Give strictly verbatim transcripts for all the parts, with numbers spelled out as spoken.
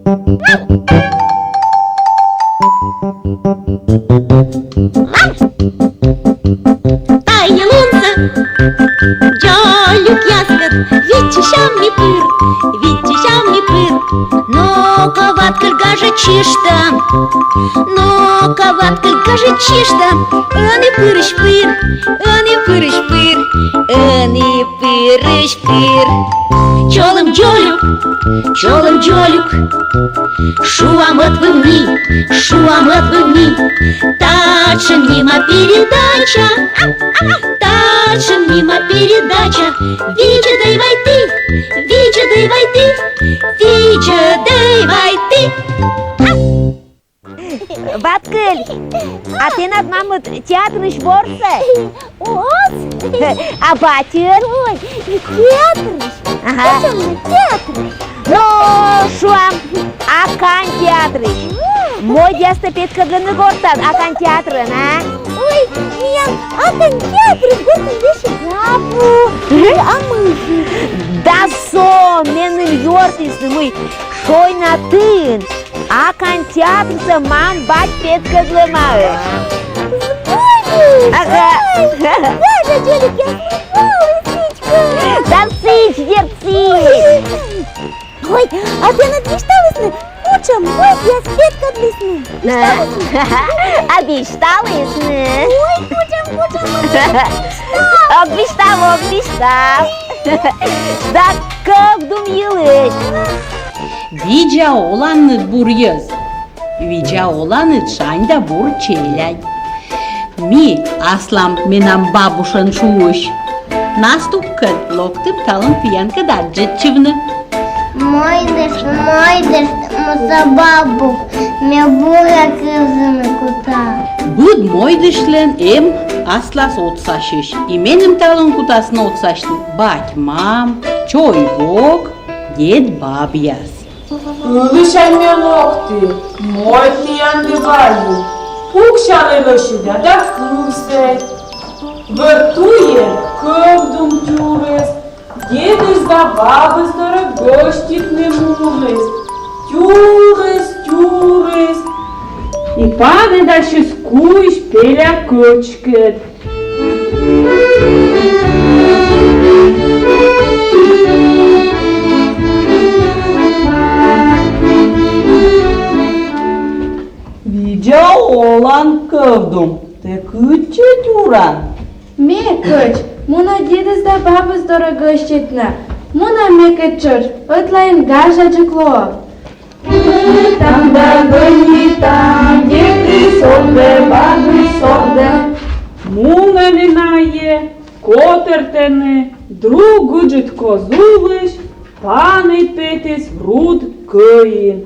Тайӧ лунсӧ дзолюкъяскӧд виччысям ми пыр, виччысям ми пыр. Но-ко, Ваткыль, гажӧдчышта, но-ко, Ваткыль, гажӧдчышта, ӧні пырысь пыр, ӧні пырысь пыр, ӧні пырысь пыр. Чолӧм, дзолюк, чолӧм, дзолюк, шуам ӧтвывны, шуам ӧтвывны. Татшӧм нима передача, татшӧм нима передача. Видзӧдӧй вай ті, видзӧдӧй вай ті, видзӧдӧй вай ті. Ваткыль, а тэнад мамыд театрысь ворсӧ? Оз. А батьыд? Ой, и театрысь. Ага. Кутшӧм нӧ театрысь? Но, шуам, Акань театрысь. М. Мойдъястӧ петкӧдлыны гортад Акань театрын, а? Ой, миян Акань театрын гортын весиг абу. Мгм. А мый жӧ? Да со меным ёртісны, мый Шойнатын Акань театрсӧ мам-бать петкӧдлӧмаӧсь. Збыльысь? Ага. Ой, гажа дзолюкъяс, збыльысь. Да сідз, дерт сідз. Ой, а тэнад висьталісны, кутшӧм мойдъяс петкӧдлісны? Висьталісны? А висьталісны. Ой, кутшӧм, кутшӧм, кутшӧм. Ог висьтав, ог висьтав. Да кӧвдум йылысь. Видза оланныд, бур йӧз. Видза оланныд, шань да бур челядь. Ми аслам «Менам бабушӧн» шуысь наступкӧд локтім талун тіянкӧд аддзывны. Мойдышт, мойдышт, муса бабу, ме бура кывзыны кута. Быд мойдысьлӧн эм аслас отсасьысь, и меным талун кутасны отсасьны бать-мам, чой-вок, дед-бабъяс. Ылысянь ме локті, мойд тіянлы вайи, пуксялӧй лӧсьыда да кывзӧй. Вӧр туйӧн кӧвдум тюрис, дедыс да бабыс дорӧ гӧститны муніс. Тюрис, тюрис. И паныдасис кузь пеля кӧчкӧд. Видза олан, кӧвдум, тэ кытчӧ тюран? Ме, кӧч, муна дедыс да бабыс дорӧ гӧститны. Муна мекӧд тшӧтш, ӧтлаын гажаджык лоӧ. Пытам да гӧнитам, дедыс ордӧ, бабыс ордӧ. Мунӧны найӧ, котӧртӧны, друг ыджыд коз улысь паныд петіс руд кӧин.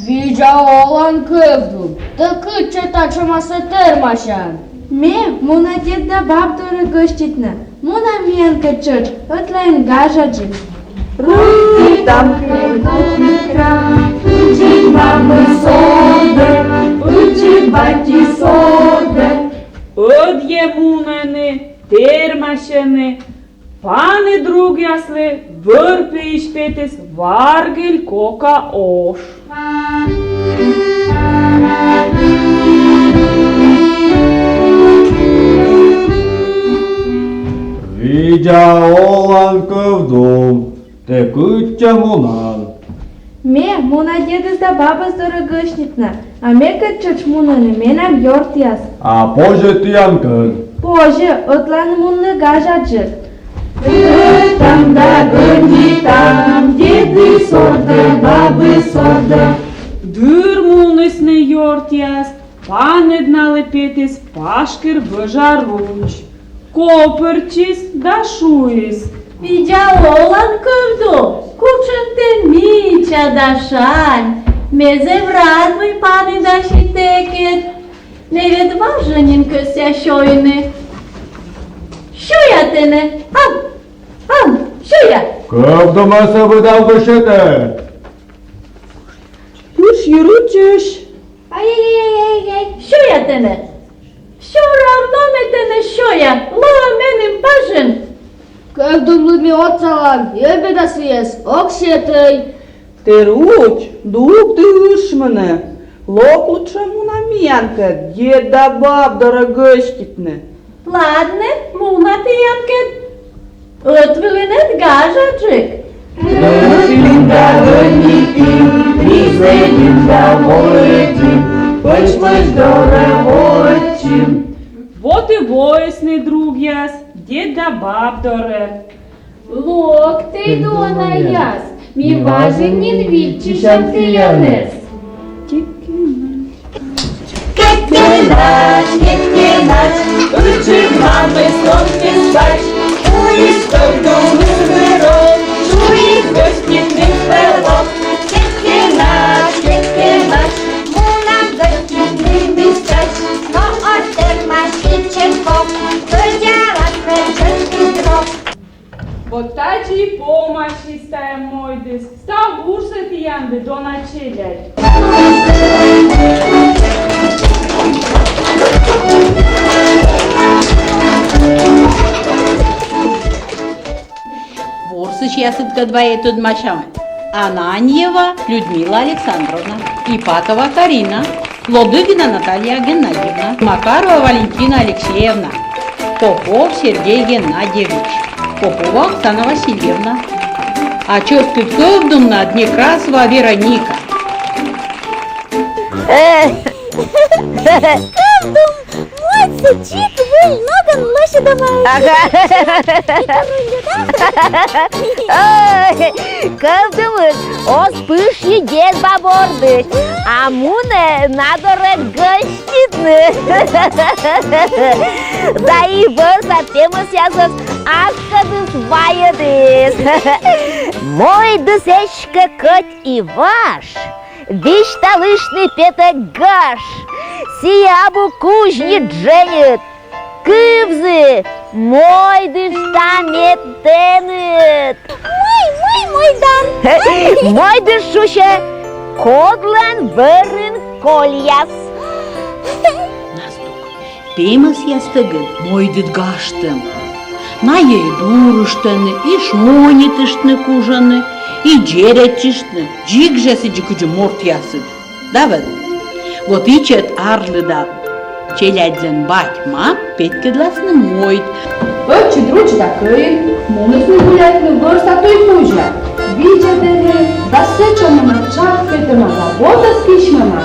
Видза олан, кӧвдум, тэ кытчӧ татшӧмасӧ тэрмасян? Ме муна дед да баб дорӧ гӧститны. Муна миянкӧд тшӧтш, ӧтлаын гажаджык. Рытытам, рытытам, ыджыд мамыс ордӧ, ыджыд батьыс ордӧ. Ӧдйӧ мунӧны, тэрмасьӧны, паныд другъяслы вӧр пиысь петіс варгыль кока ош. Видза олан, кӧвдум, тэ кытчӧ мунан? Ме муна дедыс да бабыс дорӧ гӧститны, а мекӧд тшӧтш мунӧны менам ёртъяс. А позьӧ тіянкӧд? Позьӧ, ӧтлаын мунны гажаджык. Пытам да гӧнитам, дедыс ордӧ, бабыс ордӧ. Дыр мунісны ёртъяс, паныд налы петіс пашкыр бӧжа руч. Копыртчис да шуис: «Видза олан, кӧвдум, кутшӧм тэ мича да шань. Ме зэв рад, мый паныдасин тэкӧд. Ме ведь важӧн нин кӧсъя сёйны. Сёя тэнӧ, ам, ам, сёя». Кӧвдумыс ӧбӧдалӧ сетӧ. Пыр йӧр утчысь. Ай-яй-яй-яй-яй, сёя тэнӧ. Всё равно ме тэнӧ сёя, лоӧ меным бажын. Кӧвдумлы ме отсалан, ӧбӧдас виӧс ог сетӧй. Тэ, руч, дугды ышмыны. Лок лучше муна миянкӧд, дед да баб дорӧ гӧститны. Ладнӧ, муна тіянкӧд. Ӧтвылын ӧд гажаджык. Ӧтвылын да ӧнитім, ми сэтшӧм да волитім, пӧч-пӧч дорӧ воӧдчим. Вот и воисны другъяс дед да баб дорӧ. Локтӧй, донаяс, ми важӧн нин виччысям тіянӧс. Кекенач, кекенач, ыджыд мамӧс локтіс пач, шуис: тӧвдун ывлы рок, шуис: гӧститны пӧ лок. Кекенач, кекенач, мунам гӧститны ми сейчас, но оз тэрмась сэтшӧм кок, кӧдзаласны чӧскыд рок. Вот тадзи и помасис тайӧ мойдыс. Став бурсӧ тіянлы, дона челядь. Ворсысьясыдкӧд вайӧ тӧдмасямӧ: Ананьева Людмила Александровна, Ипатова Карина, Лодыгина Наталья Геннадьевна, Макарова Валентина Алексеевна, Попов Сергей Геннадьевич, Попова Оксана Васильевна. А чӧскыд кӧвдумнад — Некрасова Вероника. Э. Кӧвдум, мойдсӧ чик выль ногӧн лӧсьӧдӧма. Ага. Ой, кӧвдумыс оз пышйы дед-баб ордысь, а мунӧ на дорӧ гӧститны. Да и вӧрса пемӧсъясӧс аскӧдыс вайӧдіс. Мойдыс эськӧ кӧть и важ, висьталыштны петӧ гаж, сійӧ абу кузь ни дженьыд. Кывзы, мойдыштам ме тэныд. Мый, мый мойдан? Мойдыс шусьӧ: кодлӧн вӧрын кольяс. Настук, пемӧсъястӧгыд мойдыд гажтӧм. Найӧ и дурыштӧны, и шмонитыштны кужӧны, и дзерӧдчыштны, дзик жӧ сідзи, кыдзи мортъясыд. Да вот. Вот ичӧт арлыда челядьлӧн бать-мам петкӧдласны мойд. Ӧтчыд руч да кӧин мунісны гуляйтны вӧрса туй кузя. Видзӧдӧны да сэтшӧм нин тшак петӧма да вотӧс кисьмӧма.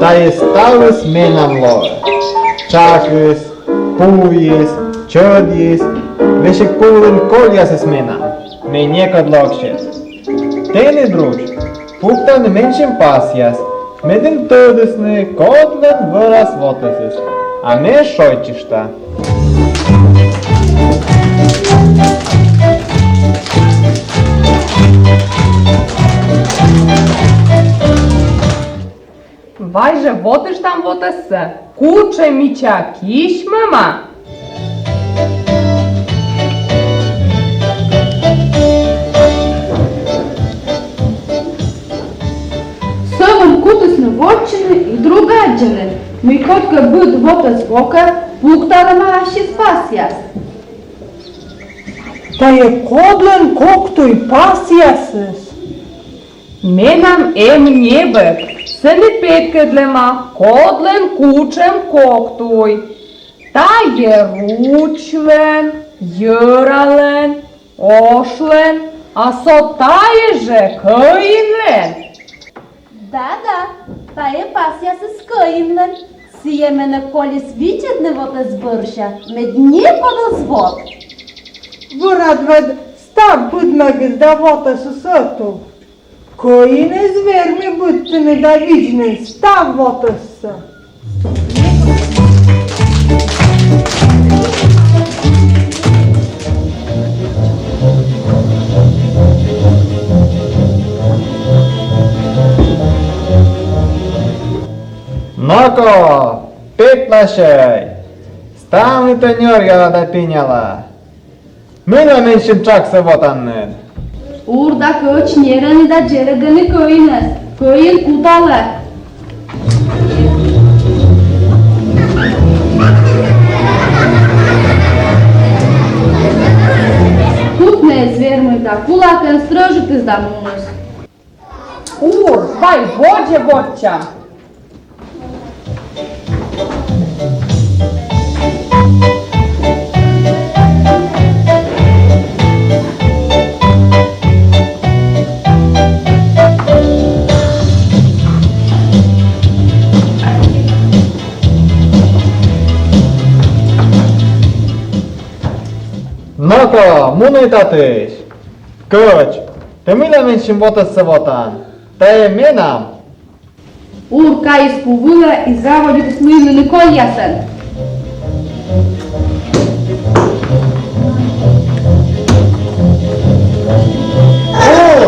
Тайӧ ставыс менам лоӧ. Тшакыс, пуыс, чӧдыс, весиг пу вылын кольясыс менам. Ме некодлы ог сет. Тэныд, руч, пуктӧны менсьым пасъяс, медым тӧдісны, кодлӧн вӧрас вотӧсыс, а ме шойччышта. Вай жӧ вотыштам вотӧссӧ, кутшӧм мича кисьмӧма. Сӧмын кутісны вотчыны и друг аддзӧны, мый кодкӧ быд вотӧс бокӧ пукталӧма ассьыс пасъяс. Тайӧ кодлӧн кок туй пасъясыс? Менам эм небӧг, сэні петкӧдлӧма, кодлӧн кутшӧм кок туй. Тайӧ ручлӧн, йӧралӧн, ошлӧн, а со тайӧ жӧ кӧинлӧн. Да-да, тайӧ пасъясыс кӧинлӧн. Сійӧ менӧ колис видзӧдны вотӧс бӧрся, мед некод оз вот. Вӧрад ӧд став быдмӧгыс да вотӧсыс ӧтув. Кӧин эз вермы быдтыны да видзны став вотӧссӧ. Ноко, петласьӧй, ставнытӧ нёръяла да пиняла. Мыйла менсьым тшаксӧ вотанныд? Ур да кӧч нерӧны да дзерӧдӧны кӧинӧс. Кӧин куталӧ. Кутны эз вермы да кулакӧн стрӧжитіс да муніс. Ур, вай водзӧ вотчам. Но-ко, мунӧй татысь. Кӧч, тэ мыйла менсьым вотӧссӧ вотан? Тайӧ менам. Ур кайис пу вылӧ и заводитіс мыймыны кольясӧн. Ур,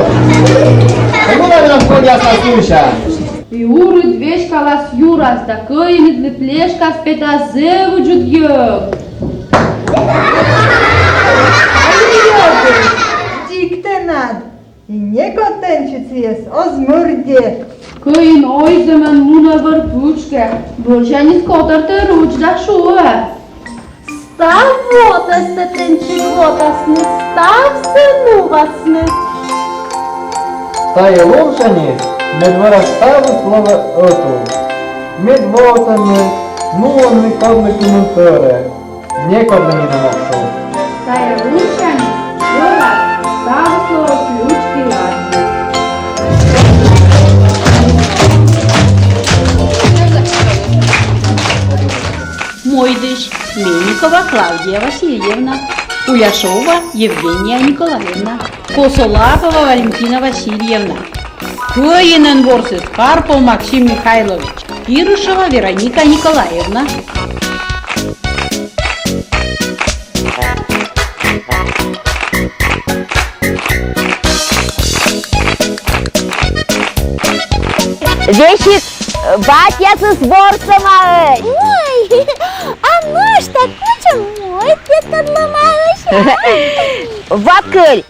тэ мыйла менам кольясӧс лӧсян? И Урыд веськалас юрас да кӧиныдлы плешкаас петас зэв ыджыд йӧг. Дзик тэнад, и некод тэнсьыд сійӧс оз мырддьы. Кӧин ойзӧмӧн мунӧ вӧр пытшкӧ, вӧрсяньыс котӧртӧ руч да шуӧ: «Став вотӧстӧ тэнсьыд вотасны, ставсӧ нувасны». Тайӧ лунсяньыс мед вӧрас ставыс лоӧ ӧтув. Мед вотӧны, нуӧны кодлы кымын тӧрӧ. Некодлы нинӧм ог шу. Тайӧ лунсяньыс вӧрас ставыс лоӧ ключ и ладнӧ. Мойдысь: Мельникова Клавдия Васильевна, Уляшова Евгения Николаевна, Косолапова Валентина Васильевна. Кӧинӧн ворсіс Карпов Максим Михайлович, Кирышева Вероника Николаевна. Весиг батьясыс ворсӧмаӧсь. Ой, а нӧшта кутшӧм мойд петкӧдлӧмаӧсь? Вакыль,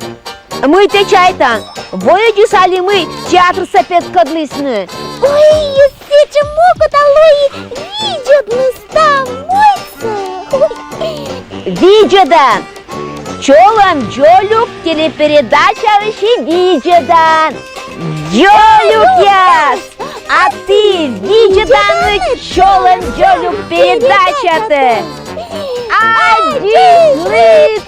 мый тэ чайтан, воӧдзыс али мый театрсӧ петкӧдлісны? Ой, сэтшӧм окота лои видзӧдны став мойдсӧ. Видзӧдан! «Чолӧм, дзолюк» телепередачаысь видзӧдан. Дзолюкъяс! А ті видзӧданныд «Чолӧм, дзолюк» передачатӧ. Аддзысьлытӧдз!